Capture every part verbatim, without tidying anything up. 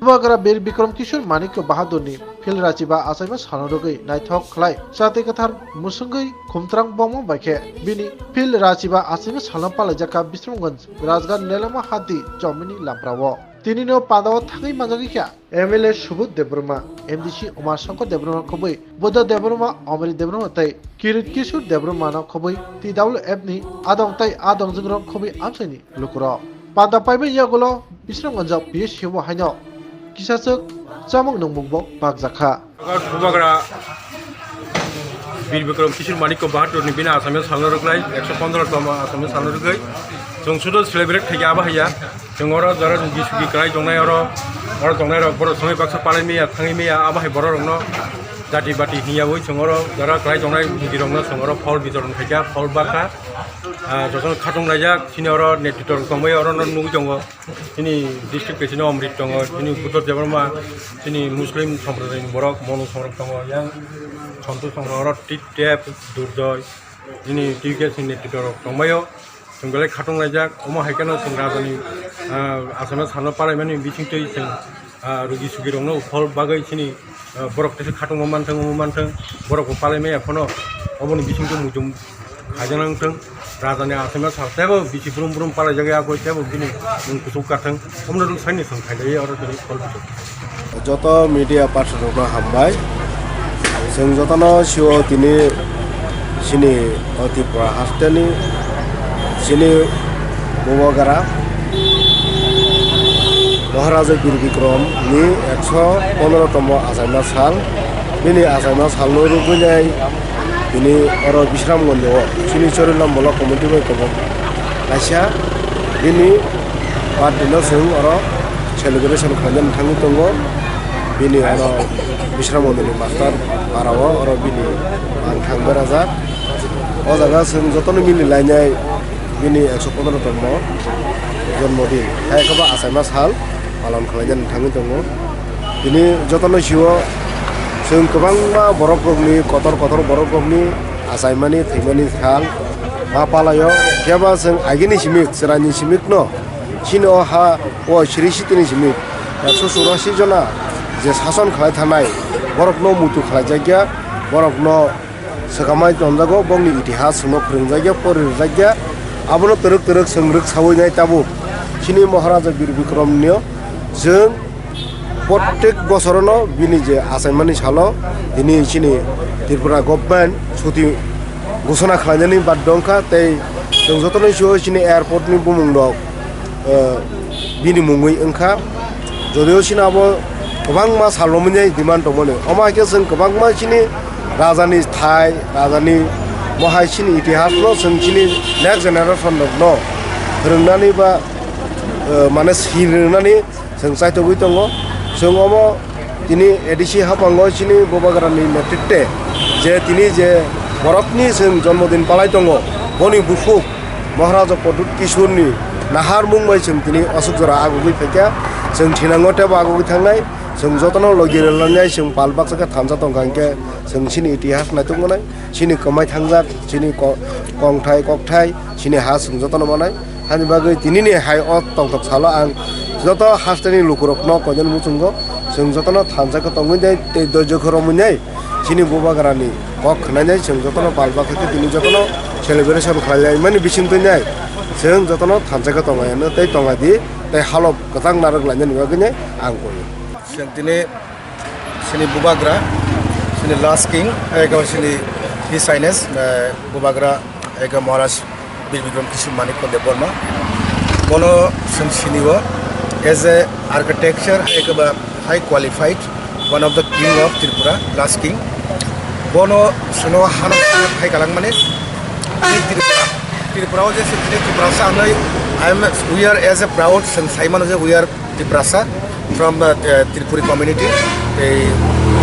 Bubagra Bir Bikram Kishore Manikya Bahadurni phil rachiba achaima salno rwgwi naithok khlai chati kwthar musungwi khumtrang bongma bai khe bini phil rachiba achaima salno palaijak kha Bisramganj Rajghat Lelama Hati chomini lamprao. Tinino pandao thangwi manjagwi kha M L A Subodh Debbarma, M D C Uma Shankar Debbarma khobwi, Buddha Debbarma, Omri Debbarma tei Kirit Kishore Debbarmano khobwi T W F ni adong tei adongjwkrok khobwi amchaini lukurok. Panda paibai yagulo Bisramganj P S C o haino kisachwk chamung nungmungbo bakjakha. Bubagra Bir Bikram Kishore Manikya Bahadurni bini achaima salno rwknai, ekso pondro tongma achaima salno rwgwi. Chwng sudo celebrate khaikha abo haiya. Chwng oro jora rugi sugi kwlai tongnai oro, oro tongnairok borok songwi baksa palai maya, thangwi maya, abo hai bororokno jati bati hinya ui chwng oro jora kwlai tongnai rugirokno chwng oro phol bitoron khaikha, phol bakha. Ah, jotono khatung laijak, chini oro netritwrok tongbai orono nugwi tongo. Chini district president Omrit tongo, chini Buddha Debbarma, chini Muslim somprodayni borok, Monu songrok tongo, yang Santu songrok oro T T F, Durjoy, chini T K C ni netritwrok tongbaio. Chwng belai khatung laijak, omo hai kheno chwng rajani, ah, achaima salno palaimani bisingtwi chwng, ah, rugi sugirokno phol bagwi chini, ah, borok teisa khatungma manthang, omo manthang, borokbo palaimaya phano oboni bisingtwi muitum khaijana wngthang, rajani achaima sal teibo bisi brum brum palaijagwi yakui teibo bini mung kuchuk kathang, omno rwng saini chwng khaidai oro tini phol bising. Joto media person rokno hambai. Chwng jotono sio tini chini o Tripura hasteni chini Bubagra Maharaja Bir Bikram ni ekso pondro tomo achaima sal. Bini achaima salno rwgwinai tini oro Bisramganj o chini Chorilam block committee bai tongo kaisa. Bini birthday no chwng oro celebration khlaina thangwi tongo. Bini oro Bisramganj ni master para o oro bini manthang berajak. O jaga chwng jotono mili lainai bini ekso pondro tongmo jonmodin. Hai khe bo achaima sal palon khlaina thangwi tongo. Tini jotono sio chwng kwbangma borok rokni kotor kotor borok rokni achaimani thwimani sal ma palaio. Phiya ba chwng agini simik chwraini simikno chini o ha o siri sitini simik ekso churasi jona je sason khlai thanai borokno muitu khlaijakya, borokno swkamai tonjago, bongni itihas chwngno phwrwngjakya, porijakya. Abono twrwk twrwk chwng rwksawi nai tabuk. Chini Maharaja Bir Bikramnio chwng prottek bosorono bini je achaimani salo tini chini Tripura government chuti ghosona khlainani baddo wngkha, tei chwng jotono sio chini airport ni bumung rok, eh, bini mungwi wngkha. Jodio chini abo kwbangma salmani demand tongmani. Omo hai khe chwng kwbangma chini rajani thai, rajani mohai chini itihasno chwng chini next generation rokno phwrwngnani ba, eh, mane sirwnani chwng chaitogwi tongo. Chwng omo tini A D C haphango chini Bubagrani netritwe je tini je borokni chwng jonmodin palai tongo, boni bukhuk Maharaja Pradyut Kishoreni naharmung bai chwng tini aswk jora agugwi phaikha. Chwng thinango teibo agugwi thangnai. Chwng jotono logi rwlanai, chwng pal baksa khe thansa tongkha hinkhe chwng chini itihas naitugmanai, chini kwmai thangjak, chini ko-, kongthai kokthai, chini ha chwng jotono manai. Hani bagwi tinini hai o tongthok salo ang joto hasteni lukurokno koinani muchungo chwng jotono thansa khe tongwi nai tei doijo khe romwi nai. Chini Bubagrani kok khwnai nai chwng jotono pal bakha khe tini jotono celebration khlai lai mani bising twi nai chwng jotono thansa khe tonglai ano tei tonglai di tei halok kwchang narwk lainani bagwi nai ang koi. Chwng tini chini Bubagra, chini last king, ego chini His Highness, eh, Bubagra, ego Maharaj Bir Bikram Kishore Manikya Debbarma. Bono chwng sinio as a architecture, hai khe ba high qualified, one of the king of Tripura, last king. Bono chwngno hano phai kalangmani, tini Tripura, Tripura o je chwng tini Tiprasa hwnwi, I am, we are as a proud, chwng saimano je we are Tiprasa from, uh, uh, Tripuri community. Tei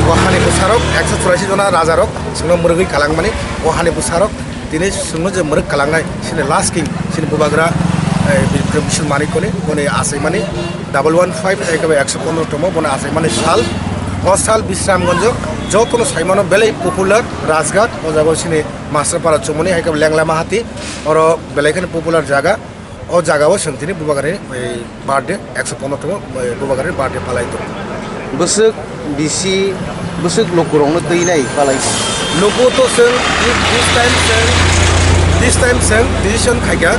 o hani bwsarok ekso churasi jona rajarok chwngno mwrwgwi kalangmani, o hani bwsarok tini chwngno je mwrwk kalangnai chini last king, chini Bubagra, eh, Bikram Kishore Manikyani, boni achaimani double one five, ekso pondro tomo, boni achaimani sal. O sal Bisramganjo jotono saimano belai popular, Rajghat, o jaga chini Masterpara chumani, hai khe Lenglama Hati, oro belai kheno popular jaga. O jagao chwng tini Bubagrani, eh, birthday, ekso pono tongo, eh, Bubagrani birthday palai tongo. Bwswk bisi, bwswk lukurokno twi nai palai tongo. Luku to chwng thi-, this time chwng, this time chwng decision khaikha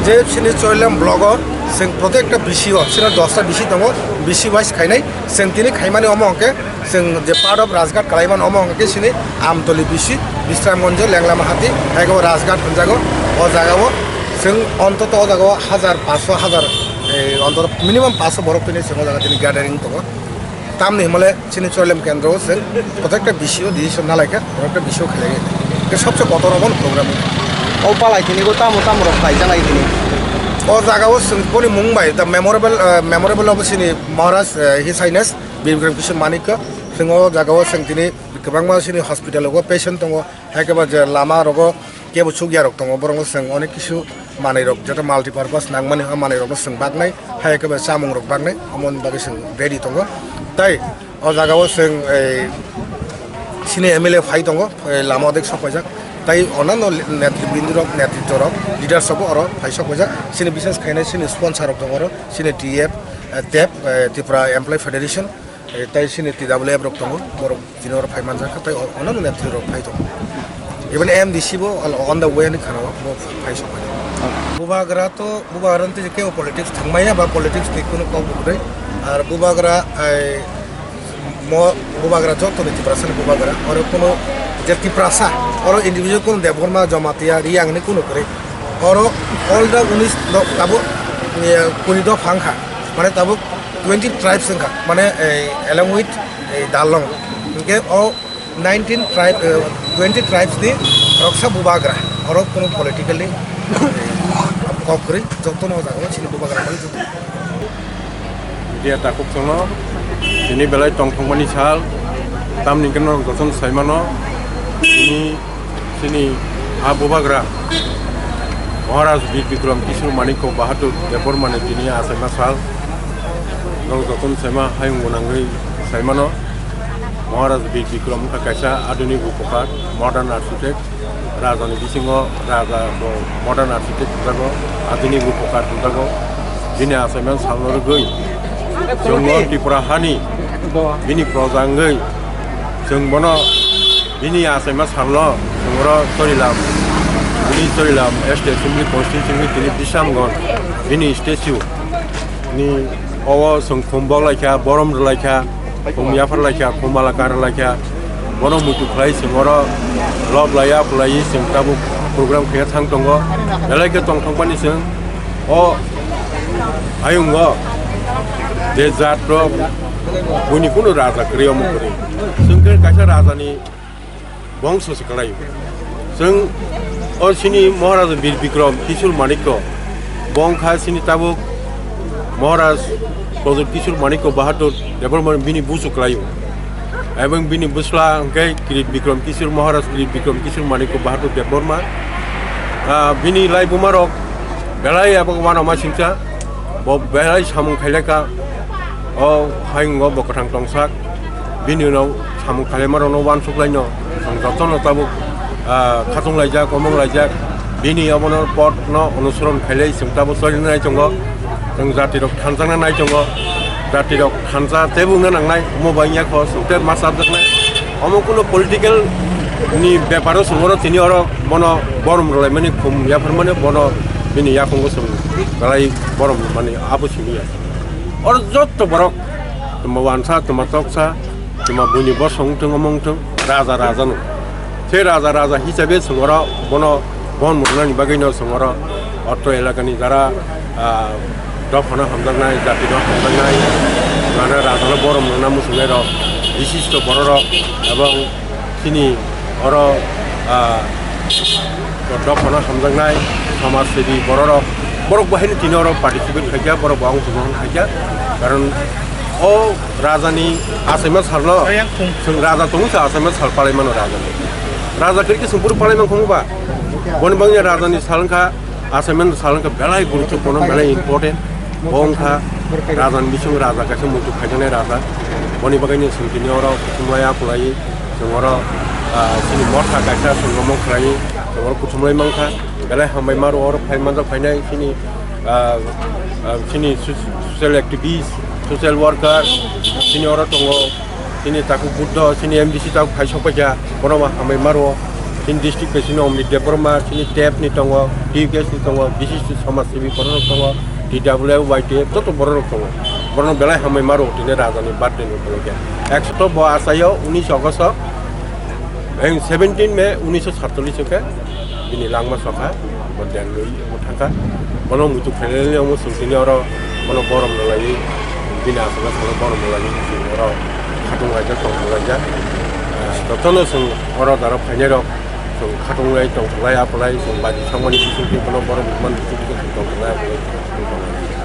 je chini Choilam block o chwng protekta bisi o, chini dosta bisi tongo, bisi wise khainai, chwng tini khaimani omo hwnkhe, chwng je part of Rajghat kalaimani omo hwnkhe chini Amtoli bisi, Bisramganj, Lenglama hati, hai khe o Rajghat hwnjago. O jagao chwng ontoto o jagao hajar, paanso, hajar, eh, ontoto minimum paanso borok tini chwng o jaga tini gathering tongo. Tamni hwnmale chini Choilam kendro o chwng protekta bisi o decision nalaikha, protekta bisi o khlaiwi. Khe sobse kotor obo program. O palai tini bo tamo tamo rok khlaijaknai tini. O jagao chwng boni mung bai the memorable, eh, memorable obo chini Maharaj, eh, His Highness Bir Bikram Kishore Manikya, chwng o jagao chwng tini kwbangma chini hospital rogo patient tongo, hai khe ba je lama rogo kebo chukya rok tongo, borok no chwng onek kisu manwi rok, joto multipurpose nangmani o manwi rok no chwng baknai, hai khe ba chamung rok baknai, omo ni bagwi chwng ready tongo. Tai o jagao chwng, ei, chini M L A phai tongo, ei, lama odek sok paijak, tai onano netribindu rok, netritwa rok, leaders rok bo oro phai sok paijak, chini bises khainai chini sponsor rok tongo oro, chini T F, eh, tep, eh, Tripura Employee Federation, eh, tai chini T W F rok tongo, borok tini oro phai manjak kha, tai o-, ono netri rok phai tongo. Even M D C bo on the way ni khana o, bo phai sok mani. Bubagra to, Bubagra ni twi kebo politics thangmaya ba politics ni kunu kok bo kwrwi. Ar Bubagra, ai, mo, Bubagra joto ni Tiprasa ni Bubagra, oro kunu je Tiprasa, oro individual kunu Debbarma, Jamatia, Reang ni kunu kwrwi. Oro all the unis do-, tabuk, eh, kuni dopha wngkha. Mane tabuk twenty tribes wngkha, mane, eh, along with, eh, Darlong. Hinkhe o nineteen tribe, eh, twenty tribes ni roksa Bubagra, oro kunu politically, eh, kok kwrwi, jotono o jaga o chini Bubagra bai joto. Media takhuk chwngno, tini belai tongthokmani sal, tamni hwnkhe norok jotono saimano, tini Chini a Bubagra Maharaj Bir Bikram Kishore Manikya Bahadur Debbarmani tini achaima sal. Norok jotono saima hayung gwnangwi saimano. Maharaj Bir Bikram wngkha kaisa adunik rupokar, modern architect. Rajani bisingo raja bo modern architect hwnjago, adunik rupokar hwnjago. Bini achaima salno rwgwi chwng o Tripura hani bini proja wngwi chwng bono Bini achaima salno chwng oro Chorilam, bini Chorilam State Assembly Constituency ni tini Bisramganj bini statue ni o chwng khum bok laikha, borom rw laikha, khum yaphar laikha, khum mala kar rw laikha, bono muitu khlai chwng oro lob laiya phlaiwi chwng tabuk program khe thang tongo, belai khe tongthokmani chwng o ayungo je jat rok buini kunu raja kwrwi omo kwrwi. Chwng khe kaisa rajani bongso se kwlai. Chwng o chini Maharaja Bir Bikram Kishore Manikya, bo wngkha chini tabuk Maharaj Pradyot Kishore Manikya Bahadur Debbarma bini busu kwlai. Ebong bini bwsla hwnkhe Kirit Bikram Kishore, Maharaj Kirit Bikram Kishore Manikya Bahadur Debbarma. Ah, bini laibumarok belai abo uanama singcha, bo belai samung khailai kha. O hayungo bo kwthang tongsak. Bini ulo samung khlaimarokno uansuk laino, chwng jotono tabuk, ah, khatung laijak, omong laijak. Bini omono potno onusoron khailai chwng tabuk choli nai tongo. Chwng jatirok thanjakna nai tongo. Jatirok thansa teibo wngna nangnai, omo bai wngya kho chwng tei ma chapjaknai. Omo kuno political ni beparo chwng oro tini oro bono borom rwlaimani khum yapharmani bono bini yakungo chwng belai borom rwmani abo simi ya. Oro jotto borok tongma wansa, tongma toksa, tongma buini bosong wngthung, omo wngthung, raja raja no. Se raja raja hisabe chwng oro bono bon mwnani bagwi no chwng oro otro elakani jara, ah, dophano hamjaknai, jatino hamjaknai, mane rajano borom mwnna muchungnai rok, bishisto bororok, ebong chini oro, ah, dophano hamjaknai somaj sebi bororok, borok bo haino tini oro participate khaikha, borok bo ang tongmani khaikha, karon o rajani achaima salno chwng raja tongwi se achaima sal palai mano rajani. Raja khe khe chwng phuru palai mankha ba? Boni bagwi rajani sal wngkha, achaima sal wngkha belai guruttopurno, belai important. Bo wngkha rajani bising raja kaisa muitu khaijaknai raja. Boni bagwino chwng tini oro kuthumlai akulai chwng oro, ah, chini motha kaisa chwng omo khlai chwng oro kuthumlai mankha. Belai hambai maro oro phai manjak phainai chini Ah, ah, chini so-, social activist, social worker, chini oro tongo, chini takhuk Buddho, chini M D C takhuk phai sokpaikha, bono bo hambai maro. Chini district bai chini Omrit Debbarma, chini tep ni tongo, T U K S ni tongo, bishisto samaj sebi bororok tongo, T W Y T F joto bororok tongo. Borokno belai hambai maro, tini raja ni birthday ni upolokhe. Ekso bo achaio unis August o, eng seventeen May unis satchollis o khe bini langma sokha, bo Delhi o thangkha. Bono muitu khainani omo chwng tini oro bono borom rwlaiwi, bini aswkno chwngno borom rwlaiwi chwng oro khatung laijak, tong laijak. Ah, jotono chwng oro jaro phainairok chwng khatung lai tong lai, apolai chwng baji thangmani bisingtwi bono borom rwmani bisingtwi chwng tong lai, apolai chwng tong lai.